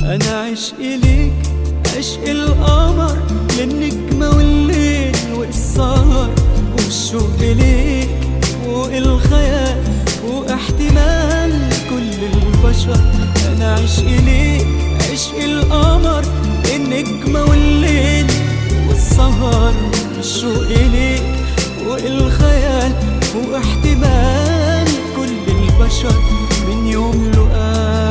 أنا عشقي ليك عشق القمر، للنجمة والليل والسهر، والشوق ليك فوق الخيال، فوق احتمال كل البشر. أنا عشقي ليك عشق القمر، للنجمة والليل والسهر، والشوق ليك فوق الخيال، فوق احتمال كل البشر. من يوم لقاك